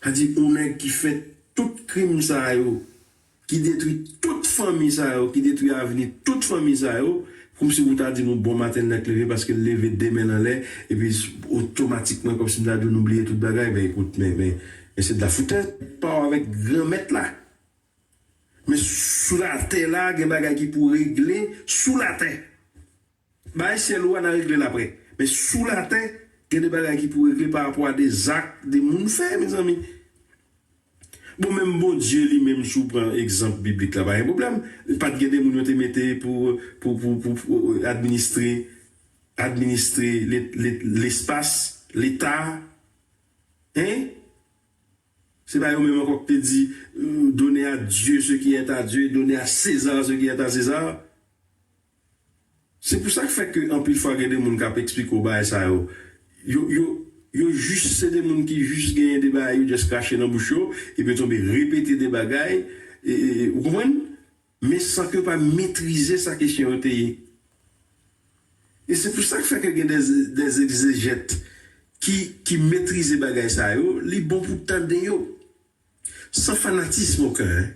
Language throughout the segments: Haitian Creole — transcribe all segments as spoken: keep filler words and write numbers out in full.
Sa di yon nèg ki fè tout krim sa yo, ki detwi tout fanmi sa yo, ki detwi avni tout fanmi sa yo, kòmsi pou ta di nou bon maten l nèk leve paske l leve de men l anlè, epi otomatikman kòmsi m ta di nou bliye tout bagay, men ekout, men, men, men se de la foutèz. Pa w avèk Granmèt la. Men sou latè la, gen bagay ki pou regle sou latè. Bagay syèl ou a, n a regle l aprè. Men sou latè, gen de bagay ki pou regle pa rapò a de zak de moun fè, mezanmi. Bon, menm Bondye li menm, si w pran egzanp biblik la, pa gen pwoblèm. Pa t gen de moun yo te mete pou, pou, pou, pou, pou administre, administre le, le, lespas, leta, hein? Se pa yo menm ankò ki te di, euh, donner à Dieu ce qui est à Dieu, donner à César ce qui est à César. Se pou sa k fè ke anpil fwa gen de moun k ap eksplike w bagay sa yo. Yo, yo, yo jis, se de moun ki jis genyen de bagay, yo just krache nan bouch yo, epi yo tonbe repete de bagay, e, e, e, ou konprann? Men san ke yo pa metrize sa kesyon yo te ye. E se pou sa k fè ke gen de, de egzejèt ki, ki metrize bagay sa yo, li bon pou tande yo. San fanatism okenn, hein.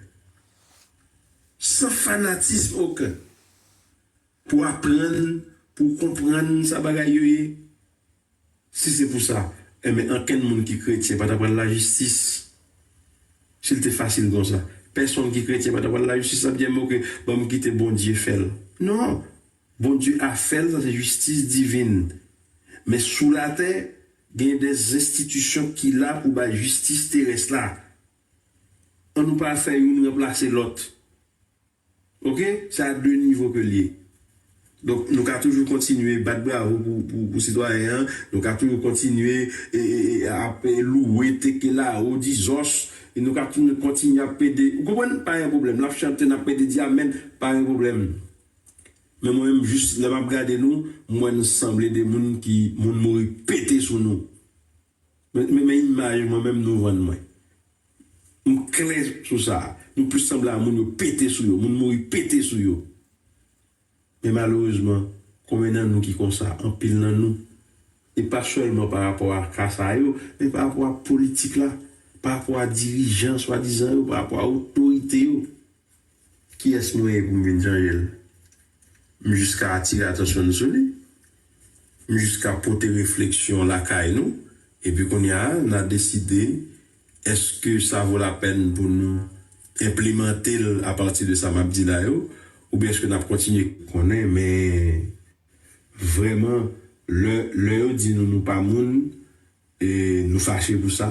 San fanatism okenn. Pou aprann, pou konprann sa bagay yo ye. Si se pou sa, enben, ankenn moun ki kretyen pa ta pral lajistis. Si l te fasil konsa, pèsonn ki kretyen pa ta pral lajistis, l ap di, "Enben, oke, ban m kite Bondye fè l." Non! Bondye a fè l, sa se jistis divin. Men sou latè, gen de enstitisyon ki la pou bay jistis terès la. An nou pa fè youn ranplase lòt. Oke? Se a de nivo ke l ye. Donk, nou ka toujou kontinye bat bravo pou, pou, pou sitwayen an. Nou ka toujou kontinye e, e, e, ap e, louwe Teke Lao, Dizòs. E nou ka toujou kontinye ap pede. Ou konprann? Pa gen pwoblèm. L ap chante, n ap pede di amèn. Pa gen pwoblèm. Men mwen menm, jis lè m ap gade nou, m wè nou sanble de moun ki, moun mouri pete sou nou. Men, men, men imaj mwen menm nou vann mwen. M klè sou sa. Nou plis sanble a moun yo pete sou yo, moun mouri pete sou yo. Men malerezman, konbyen nan nou ki konsa? Anpil nan nou. E pa sèlman pa rapò a ka sa yo, men pa rapò a politik la, pa rapò a dirijan swadizan yo, pa rapò a otorite yo. Kiyès mwen ye pou m vin chanje l? M jis ka atire atansyon n sou li. M jis ka pote refleksyon lakay nou. Epi kounye a, n a deside, èske sa vo lapèn pou nou enplimante l apati de sa m ap di la yo, oubyen èske n ap kontinye konnen, men vrèman, lè, lè yo di nou nou pa moun, e nou fache pou sa.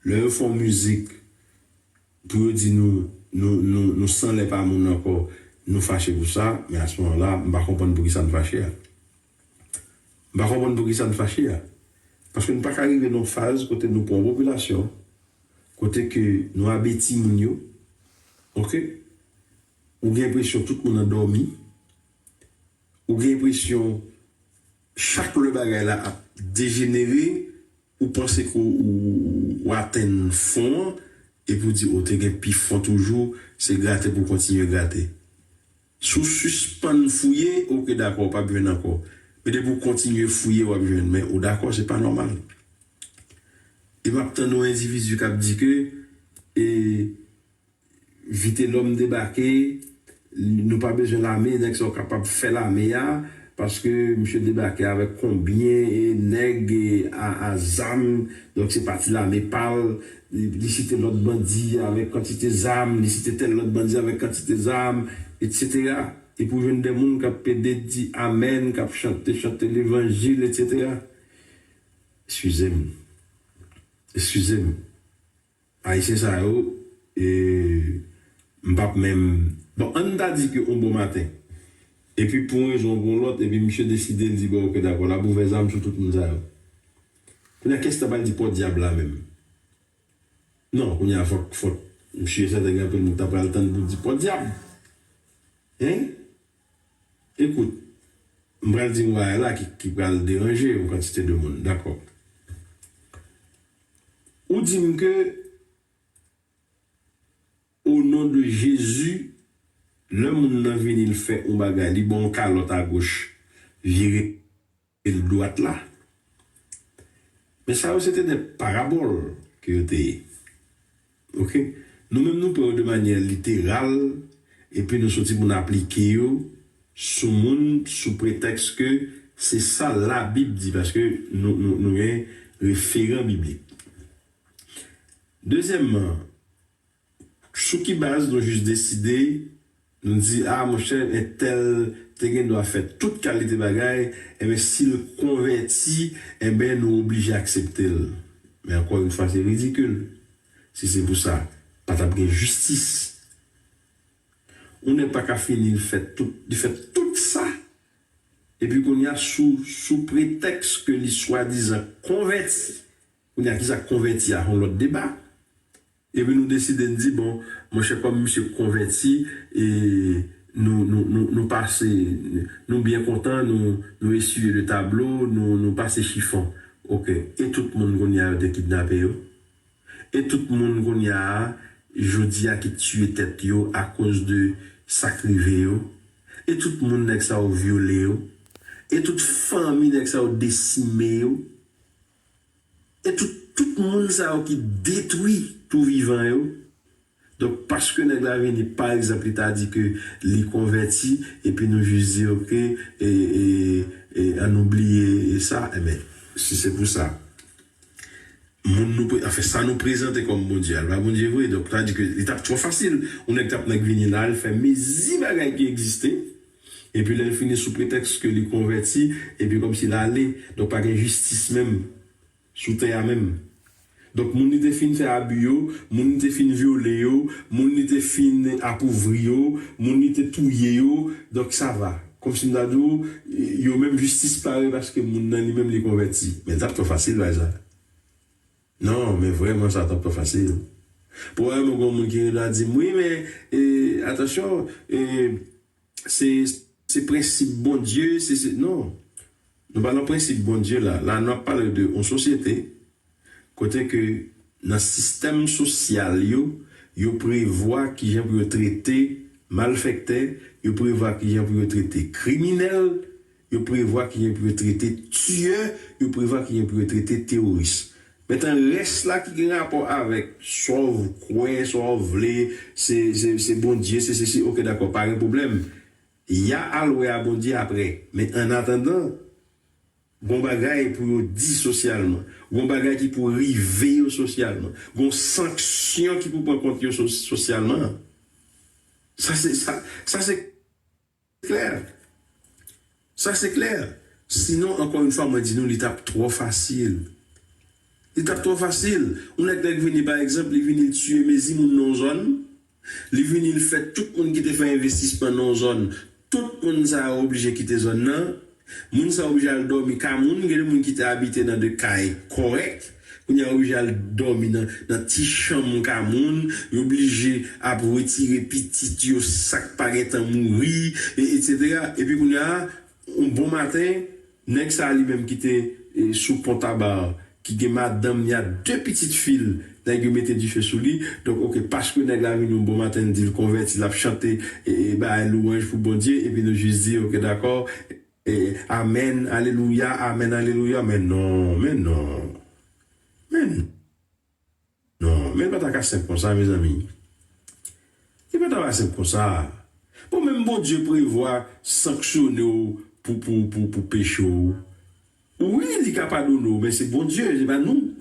Lè yo fè yon mizik, pou yo di nou, nou, nou, nou san lè pa moun ankò, nou fache pou sa, men a se moman la, m pa konprann poukisa n fache a. M pa konprann poukisa n fache a. Paske nou pa ka rive nan yon faz kote nou pran yon popilasyon, kote ke nou abe timoun yo, oke? Ou gen enpresyon tout moun andòmi, ou gen enpresyon chak lè bagay la ap dejenere, ou panse ke ou, ou, ou atenn fon an, epi ou di, o, te gen pi fon toujou, se grate pou w kontinye grate. Si w sispann fouye, oke, dakò, w p ap jwenn ankò. Men depi w kontinye fouye, w ap jwenn. Men ou dakò, se pa nòmal. E m ap tann yon endividi k ap di ke, e, Vitelhomme debake, nou pa bezwen lame, nèg sa yo kapab fè lame a, paske misye debake avèk konbyen e nèg e a, a zam, donk se pati lame pa l, li, li site lòt bandi avèk kantite zam, li site tèl lòt bandi avèk kantite zam, etsetera. Epi w jwenn de moun k ap pede di amèn, k ap chante, chante levanjil, etsetera. Eskize m. Eskize m. Ayisyen sa yo, e, m p ap menm, bon, ann ta di ke yon bon maten, epi pou yon rezon ou pou yon lòt, epi misye deside, l di, bon, oke, dakò, l ap ouvè zam sou tout moun sa yo. Kounye a, kiyès t ap al di pòdyab la menm? Non, kounye a, fòk, fòk, m si e sèten gen anpil moun k ta pral tann pou di pòdyab. Hein? Ekout, m pral di yon bagay la ki, ki pral deranje yon kantite de moun, dakò? Ou di m ke, o non de Jezi, lè moun nan vini, l fè yon bagay, li ba w yon kalòt agoch, vire l dwat la. Men sa yo, se te de parabòl ke yo te ye. Ok? Nou menm nou pran yo de manyè literal, epi nou soti pou n aplike yo sou moun sou pretèks ke se sa Labib di, paske nou, nou, nou gen referan biblik. Dezyèmman, sou ki baz nou jis deside, nou di, a, monchè, entèl te gen dwa fè tout kalite bagay, enben, si l konvèti, enben, nou oblije aksepte l. Men ankò yon fwa, se ridikil. Si se pou sa, pa t ap gen jistis. Yon nèg pa ka fini, li fè tout, li fè tout sa, epi kounye a, sou, sou pretèks ke li swadizan konvèti, kounye a, kisa k konvèti a, yon lòt deba. Epi nou deside n di, bon, monchè, kòm misye konvèti, e nou, nou, nou, nou pase, nou byen kontan, nou, nou esiye le tablo, nou, nou pase chifon. Ok. E tout moun kounye a yo te kidnape yo? E tout moun kounye a, jodi a ki tiye tèt yo akoz de sa k rive yo? E tout moun nèg sa yo vyole yo? E tout fanmi nèg sa yo desime yo? E tout, tout moun sa yo ki detwi tou vivan yo? Donk, paske nèg la vini, pa egzanp, li ta di ke li konvèti, epi nou jis di, ok, e, e, e, ann oubliye e sa, enben, si se pou sa, moun nou, pre- anfen, sa nou prezante kòm Bondye, a l pa Bondye vre. Donk, sa di ke li t ap twò fasil. Yon nèg t ap nèk vini la, l fè mezi bagay ki egziste, epi lè l fini, sou pretèks ke li konvèti, epi kòmsi l ale, donk pa gen jistis menm sou tè a menm. Donk, moun li te fin fè abi yo, moun li te fin vyole yo, moun li te fin apouvri yo, moun li te touye yo, donk sa va. Kòmsi m ta di w, yo menm jistis pare paske moun nan li menm li konvèti. Men l t ap twò fasil bagay sa. Non, men vrèman sa t ap twò fasil. Pwobableman gen moun ki gen dwa di m, wi, men, e, atansyon, e, se, se prensip Bondye, se, se, non. Nou pa nan prensip Bondye la. La, n ap pale de yon sosyete kote ke nan sistèm sosyal yo, yo prevwa kijan pou yo trete malfektè, yo prevwa kijan pou yo trete kriminèl, yo prevwa kijan pou yo trete tiyè, yo prevwa kijan pou yo trete teworis. Mentnan, rès la ki gen rapò avèk sa w kwè, sa w vle, se, se, se Bondye, se sesi, ok, dakò, pa gen pwoblèm. Y a al wè a Bondye apre. Men annatandan, gon bagay pou yo di sosyalman. Gon bagay ki pou rive yo sosyalman. Gon sanksyon ki pou pran kont yo so- sosyalman. Sa se, sa, sa se klè. Sa se klè. Sinon, ankò yon fwa, mwen di nou, li t ap twò fasil. Li t ap twò fasil. Yon nèg, nèg vini, pa egzanp, li vini, li tiye mezi moun nan yon zòn. Li vini, li fè tout moun ki te fè envestisman nan yon zòn, tout moun sa yo oblije kite zòn nan. Moun sa yo oblije al dòmi kay moun. Gen de moun ki te abite nan de kay kòrèk. Kounye a, yo oblije al dòmi nan, nan ti chanm kay moun. Yo oblije ap retire pitit yo, sa k pa gentan mouri, e, etsetera. Epi kounye a, yon bon maten, nèg sa a li menm ki te, e, sou Pòntaba, ki gen madanm, y a de pitit fi l, nèg yo mete dife sou li. Donk, ok, paske nèg la vin yon bon maten, l di l konvèti, l ap chante, e, e, bay lwanj pou Bondye, epi nou jis di, ok, dakò, e, amèn, alelouya, amèn, alelouya. Men non, men non. Men non, men l pa ta ka senp konsa, mezanmi. Li pa ta ka senp konsa. Bon, menm Bondye prevwa sanksyone w pou, pou, pou, pou peche w. Wi, li ka padone w, men se Bondye, se pa nou.